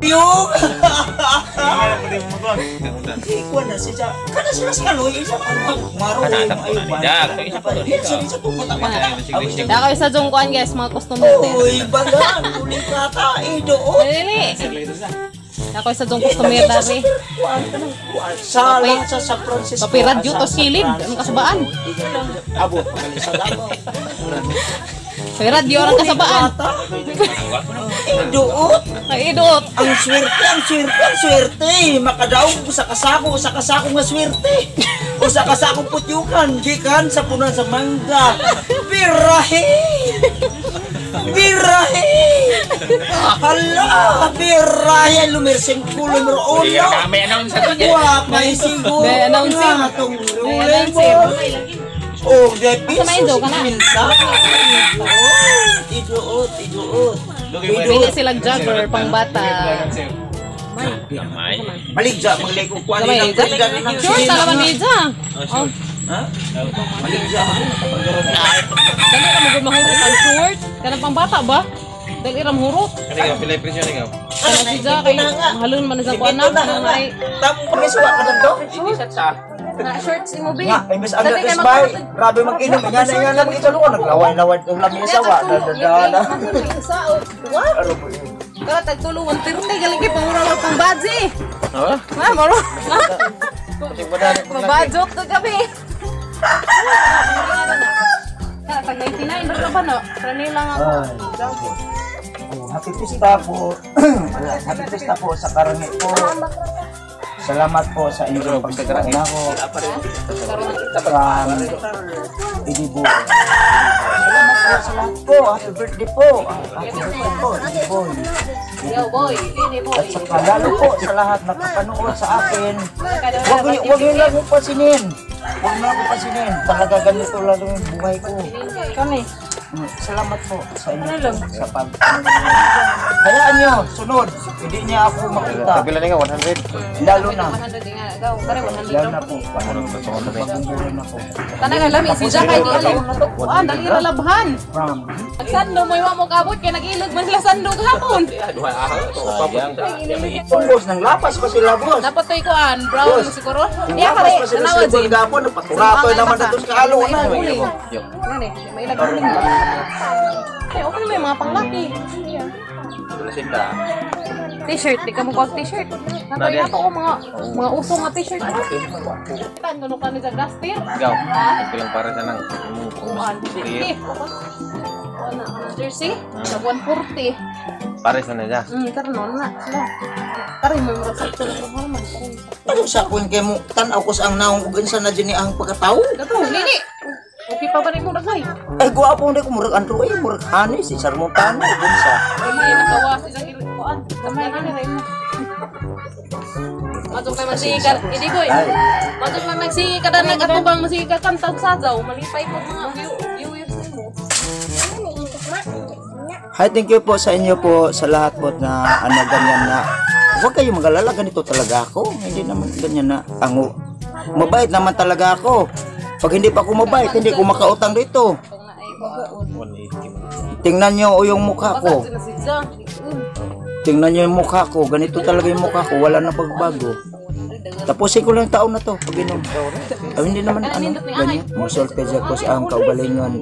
Biyog. Ikuan na siya. Kada sila sa kaloy, isa pa maro ay ba. Sa tumata. Dako sa jong kuan guys, mga customer din. Oy, baga, tuloy ka ta, eh, doon. Dili. Dako sa jong customer dari. Sa lang sa San Francisco. Kape radyo to silid, ang kasabaan. Abot, magaling sa Davao. Kape radyo ang kasabaan. Eh, doon. Ay idot. Ang swerte, ang swerte, ang swerte. Makadaog sa kasako nga swerte. O sa kasako putyukan, gikan sa punan sa mangga. Birahe! Birahe! Hala! Birahe! Lumirsing ko, lumero uno. Kami announce sa kanya. Wa, may siguro May announcer. nga itong May announcer. Oh, de piso. Asa may ido ka na? Minta. Oh, iduot, iduot. Pili sila jogger pang bata. Gamay. Maligja, maglikog ko Gamay, ani ng Sure, talaman ni Ja. Oh, Ha? Maligja. Dali ra mo gud mahurot ang short. Kanang pang bata ba? Dali ra mahurot. Kani ka pilay presyo ni ka. Kana si Ja kay mahalon man sa kuan na. Kanang ay Tamo kami suwa ka dito. na shorts imo bi. Nga, imbes ang Dali kay gatas bay, magpatag- grabe mag-inom. Nga na nga lang isa luwa, naglaway-laway itong lamisa wa. Dadadala. Ano ba yun? Kala tagtulo 130 galing kay pangura wag pang badge. Ha? Ha, maro. Mabadjot ka gabi. Kala tag 99 ra ba no? Pranila nga ako. Ay, oh, happy pista po. Happy pista po sa karangi po. Salamat po sa inyong pagkakarang ako. From Idibo. Salamat po sa lahat po. Happy birthday po. Happy birthday po, Idibo. Yo boy, ini boy. At saka lalo po sa lahat nakapanood sa akin. Wag niyo lang akong pansinin. Wag niyo lang akong pansinin. Talaga ganito lang yung buhay ko. Kami. Salamat po sa inyo po, sa pag... Hayaan niyo, sunod. Hindi niya ako makita. Pila ni ka 100. Lalo na. 100 nga. Gaw, kare 100 Lalo lang. na po. Pagbubulan ako. Tanang nga lami si Ja kay di alam natukuan, dali ra labhan. From Sando mo wa mo kabot kay nag-ilog man sila sando gahapon. Duha ahaw to pa. Boss, nang lapas pa sila, boss. Dapat to'y kuan, brown Boss. siguro. Nang Iya lapas kare, pa sila tanawa sa Jay. gapon. Napaturato naman na ito sa kalo na. Ngani, may ilag uling ba? Ay, okay may mga panglaki. T-shirt, di ka mo kuwag t-shirt. Natoy ato ko mga uso nga t-shirt. Tan kuno kami sa last year. Gaw. Pilang para sa nang imong Kuan, 50. Kuan na kanang jersey, nag 140. Pare sa na ja. Karon na sila. Karon may murag sakto na man. Karon. Ano sa kuwin kay mo, tanaw ko sa ang naong ug unsa na dyan ni ang pagkatao. Gato, nini. Okay pa ba ni mo nagay? Ay, guwapo na ko, murag andro eh, murag hanis, si Sarmontano, ug unsa. Ay, nakawas isang kuan. Gamay na ni Remo. Masuk may magsige ka, hindi ko eh. Ay. Masuk may magsige ka na nag-atubang, magsige ka kanta og sajaw, malipay po mga viewers mo. Hi, thank you po sa inyo po, sa lahat po na ano, ganyan na. Huwag kayong mag-alala, ganito talaga ako. Hindi naman ganyan na ango. Mabait naman talaga ako. Pag hindi pa ako mabait, hindi ko makautang dito. Itong na ay kuan. 180. Tingnan nyo yung mukha ko. Basta sila si Ja. Tingnan nyo yung mukha ko. Ganito talaga yung mukha ko. Wala na pagbago. Tapusin ko lang yung taon na to. Pag inom. Ay, hindi naman ano. Ganyan. Musulti siya ko sa ang kaugalingon.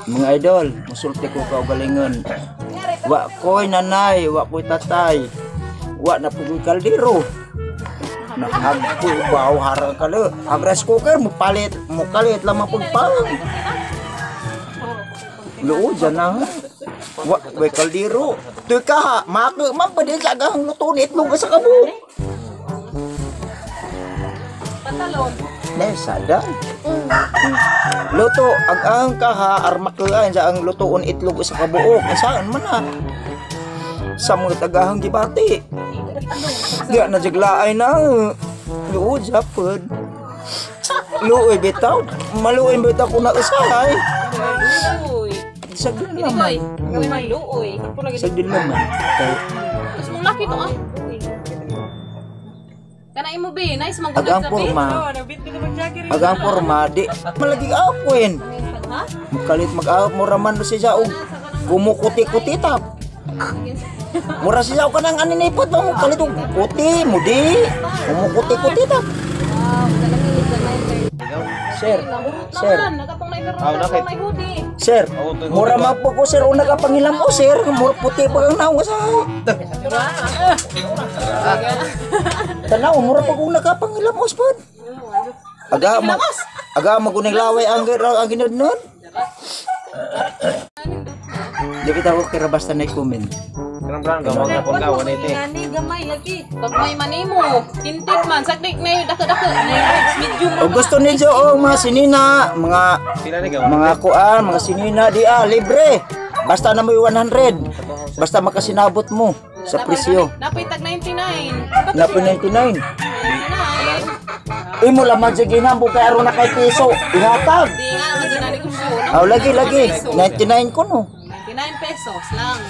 Mga idol, musulti ko kaugalingon. Wa ko'y nanay, wa ko'y tatay. Wa na po ko'y kaldero. Nahagpo, baw, harang kalo. Ang rice cooker, mupalit, mukalit lamang pagpang. Loo, dyan na ha. Wa, way kaldero. Tuy ka ha, maka, man pa din sa agahang luto ni itlog sa kabo. Pantalon. Nesada. Luto, ag ang kaha, armakuan sa ang lutoon itlog sa kabuok. Saan man na? Sa mga tagahang gibati. Di na jaglaay na. Luod, japod. Luoy bitaw. Maluoy bitaw ko na usahay. Luoy. Sagdin Hindi ko naman. eh. Kami luoy. Sagdin naman. Kay, Tapos mong laki to ah. Kana imo be, nice man ag ang forma. Ag ang forma, di malagi apoin. Ha? Mukalit mag-aap mo raman siya og kumukuti-kuti tap. Mura siya ka nang aninipot mo kalit og puti, mudi. Mumukuti-kuti ta. Sir, sir, sir, mura man po ko sir, una ka pangilam o sir, mura puti pa kang naong sa. Tanaw, mura pa kung nakapangilam o spod. Aga mag aga maguning laway ang ang ginudnod. Di kita ko kira basta na comment. Kanang brand gamay na pong ka 180. Gani gamay lagi. Gamay manimo. Tinted man sakdik na dako-dako. Medium. O gusto ninyo o mga sinina, mga Pila ni gamay? mga kuan, mga sinina di libre. Basta na may 100. Basta makasinabot mo sa presyo. Napoy tag 99. Napoy 99. 99. Imo lamang sa ginambo kay aron na kay piso. Ihatag. Di nga naman dyan na negosyo. Aw lagi lagi 99 ko no. 99 pesos lang.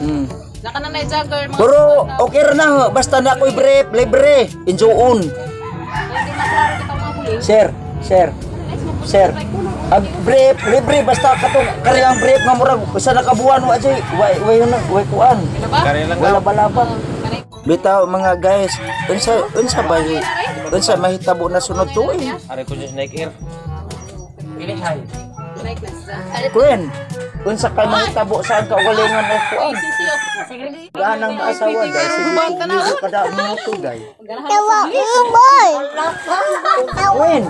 Hmm. Naka na na jagger mga. Pero okay ra na ho. Basta na ako'y brief, libre, enjoon. Sir, sir, sir. Ang brief, libre basta katong kariyang brief nga murag usa na ka buwan wa jay, way way na way kuan. Kare lang Wala balaba. Bitaw mga guys, unsa unsa ba unsa mahitabo na sunod tuig? Are ko just Nike Air. Queen, unsa kay mahitabo sa ang kaugalingon ay kuan? Ganang maasawa dai, sige ko kada mo to day. Queen,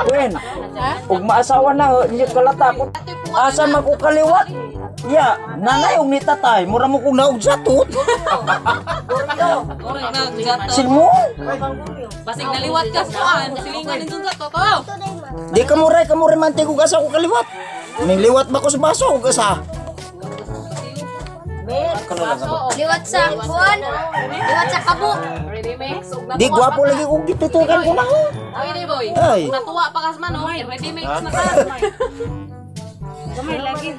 Queen, ug maasawa na ho, hindi kalata ko. Asa man ko kaliwat? Ya, nanay og ni tatay, mura mo kong naog sa tut. Silmo? Basig naliwat ka sa silingan nindun sa totoo. Di ka muray, ka muray man kung asa ko kaliwat. Niliwat ba ko sa baso ug asa? Liwat sa kuan, liwat sa kabo. Ready mix. Di gwapo lagi kung gitutukan ko na ho. Ay, boy. Ay. Natuwa pa kas man, oh. Ready mix na ka. Gamay lagi.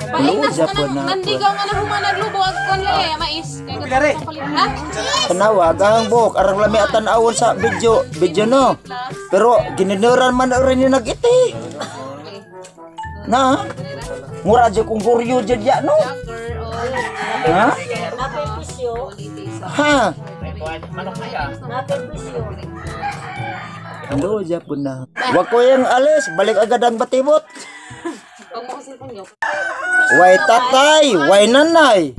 Painas ka na. Nandigaw nga na humanaglubo ag kon le, mais. Kay ha? Tanawa, ang buhok, arang lami at tanawon sa video, video no. Pero gineneran man na rin yung nag-iti. Na, mura dyan kung guryo dyan ya, no? Ha? Ha? Hello, Japon na. Wag ko yung alis, balik agad ang batibot. Way tatay, way nanay.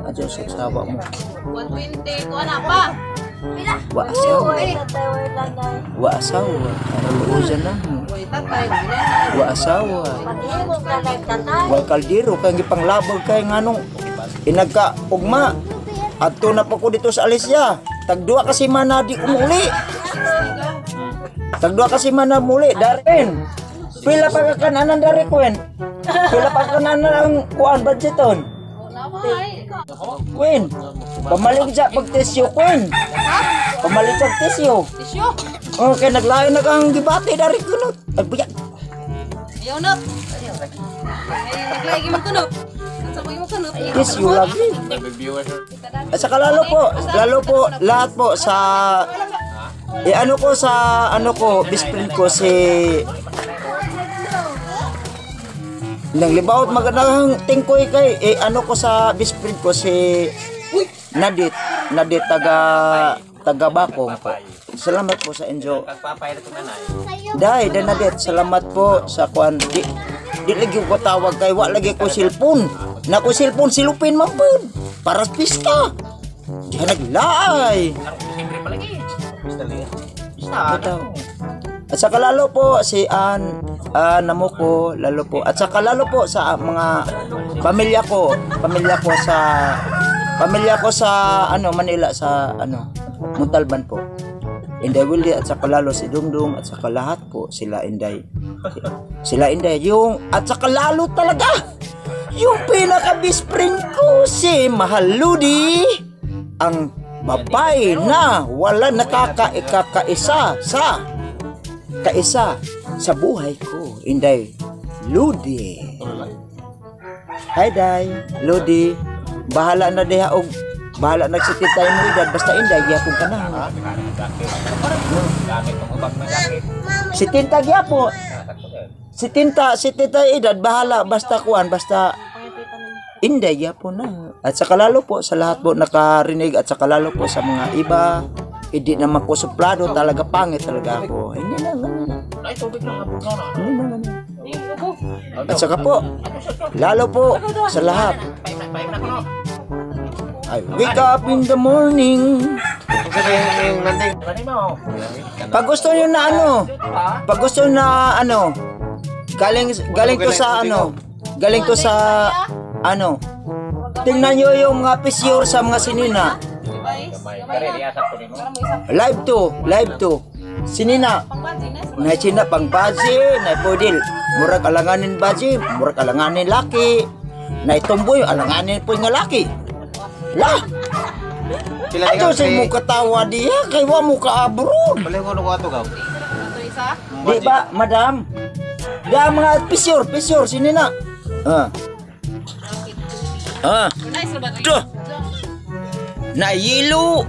Adyo sa sawa mo. 120 ko na pa. Wa asawa. Wa asawa. Araluosan na. Way tatay, way nanay. Wa asawa. Wa kaldero kay gipanglabog kay nganong inagka ugma. Adto na pa ko dito sa Alicia. Tagduwa kasi mana di umuli. Tagduwa kasi mana muli darin. Pila pa ka kananan dari Queen. Pila pa ka kananan ang kuan budgeton. Queen, pamalig sa pagtisyo, Queen. Pamalig sa tisyo. Tisyo. Okay, naglayo na kang gibati dari kunot. Ay, buyak. Ayaw na. Ay, naglayo mo kunot. Sa mo kunot. Tisyo lagi. At saka lalo po, lahat po sa ano ko sa ano ko, best friend ko si nang libaot magandang tingkoy kay ano ko sa best friend ko si Nadit, Nadit taga Bakong po. Salamat po sa inyo. Dai, dan Nadit, salamat po sa kuan. Di lagi ko tawag kay wa lagi ko cellphone. Na ko cellphone silupin man pud. Para sa pista. Di naglaay. At saka lalo po si Ann Namuko, lalo po. At saka lalo po sa mga pamilya ko sa ano Manila sa ano Montalban po. Inday Willie at saka lalo si Dungdung at saka lahat po sila Inday. Sila Inday yung at saka lalo talaga yung pinaka best friend ko si Mahaludi, ang babae na wala nakakaisa sa kaisa sa buhay ko, Inday Ludi. Hi Day, Ludi. Bahala na diha og bahala na sa titay mo edad basta Inday gyapon ka na. Si Tinta gyapo. Si Tinta edad bahala basta kuan basta Inday gyapon na. At saka lalo po sa lahat po nakarinig at saka lalo po sa mga iba, hindi naman ko suplado talaga, pangit talaga ako. Hindi na ganun. Hindi na ganun. At saka po, lalo po sa lahat. I wake up in the morning. Pag gusto nyo na ano, pag gusto nyo na ano, galing galing to sa ano, galing to sa ano, tingnan nyo yung mga pisyor sa mga sinina. Live to, live to. Sinina, na sina pang baji, na pudil. Murag alanganin baji, murag alanganin laki. Na itumboy, alanganin po nga laki. La! Pila Ato sa mo katawa diya, kay wa mo kaabroad. Balik ko no ato gaw. Isa? Di ba, madam? Da mga pisyor, pisyor, sinina. Ah. Ah. Nice ba? Duh. Na yelo.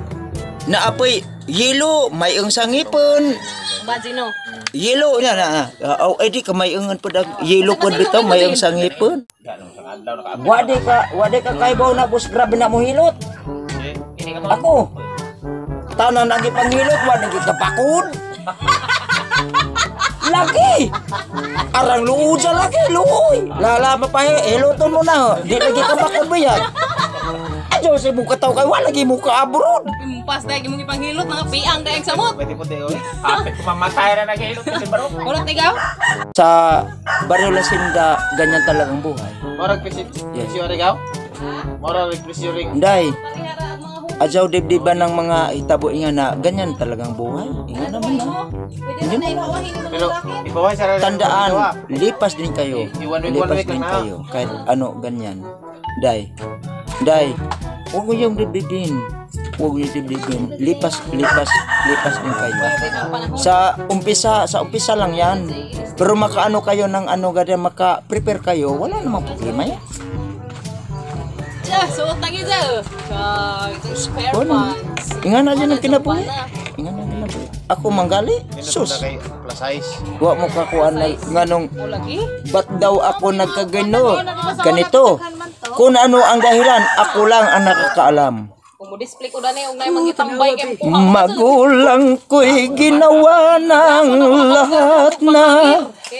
Na apoy yelo, may ang sangipon. Baji no. Yelo na na. Oh, eh di ka may ang pud ang yelo pud bitaw may ang sangipon. Wadi ka kaybaw na boss, grabe na mo hilot. Ako. Tanan ang ipanghilot, wadi ka bakod. Lagi. Arang luod sa lagi, luoy. Lala mapahe, hiloton mo na. Di lagi ka bakod ba yan? Adyo sa imong kataw kay wala lagi mo ka abroad. Impas dahil imong ipanghilot mga piang dahil samot. Pwede puti oy. Mamatay na naghilot kasi baro. Kulot ikaw? Sa Barrio Lasinda, ganyan talagang buhay. Murag presyo presyo gaw. Murag presyo ring. Inday, Parihara ang mga hukay. adyaw dibdiban ng mga hitabo nga na ganyan talagang buhay. Inga naman na. Pwede na ipawahin yung mga Pero jacket. ipawan sa Tandaan, lipas din kayo. I-one week, one Lipas week din lang na. kayo. Kahit ano, ganyan. Day, day, huwag mo yung dibdibin. Huwag mo yung dibdibin. Lipas, lipas, lipas din kayo. Sa umpisa lang yan. Pero makaano kayo ng ano, ganyan, maka-prepare kayo, wala namang problema yan. Diya, suot na gid siya. Char, itong spare Wala. pants. Inga na dyan ang kinabuhi. Inga na kinabuhi. Ako manggali, sus. Kay plus size. Wa mo kakuan na nganong O lagi? ba't daw ako nagkagano? Ganito. Kung ano ang dahilan, ako lang ang nakakaalam. Kung mo display ko dani og nay mangitambay kay kuha. Magulang ko'y ginawa ng lahat na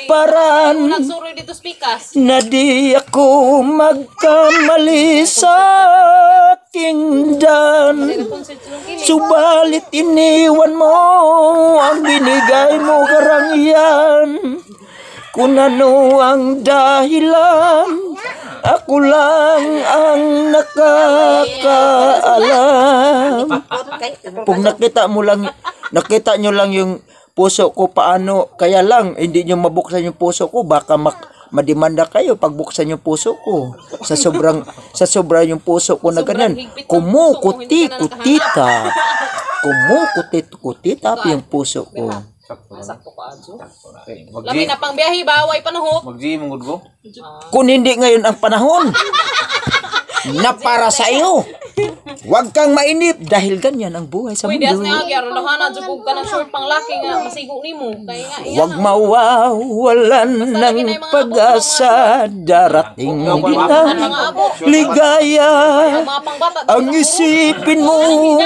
paraan Nagsuroy dito speakers. na di ako magkamali sa aking dan. Concert yung kini. Subalit iniwan mo ang binigay mo karangyaan. Kung ano ang dahilan, ako lang ang nakakaalam. Kung nakita mo lang, nakita nyo lang yung puso ko paano, kaya lang, hindi nyo mabuksan yung puso ko, baka mademanda kayo pag buksan yung puso ko. Sa sobrang yung puso ko na ganyan. Higpit ng puso mo, hindi ka na Kumukuti-kutita. Kumukuti-kutita yung puso ko. Sakto ka adyo. Mag Lami na pang biyahe ba way panuhot. Mag G mong go. Kung hindi ngayon ang panahon na para sa iyo, huwag kang mainip dahil ganyan ang buhay sa Uy, dias mundo. na gyud aron jud kog kanang short pang laki nga masigo nimo. Kay nga iya. Huwag mawawalan ng pag-asa, darating din ang Mga abo, ligaya. ang mga pangbata. Ang isipin mo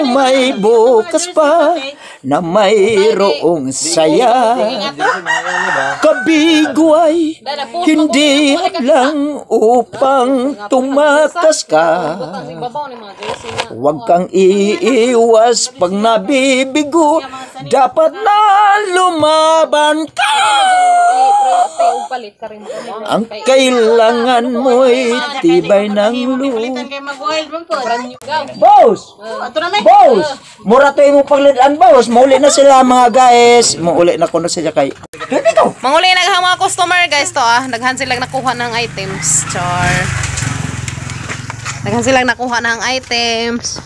may bukas pa na mayroong saya. Kabiguay, hindi lang upang tumakas ka. Butang babaw ni mga jersey nga. Huwag kang iiwas pag nabibigo, dapat na lumaban ka. Te og palit ka rin mo. Ang kailangan mo'y tibay ng loob. Kay mag-wild man po. Brand new gaw. Boss! Boss! Mura to yung paglidan, boss. Mauli na sila mga guys. Mauli na ko na sila kay. Dito! Manguli na mga customer guys to ah. Daghan silang nakuha ng items. Char. Daghan silang nakuha ng items.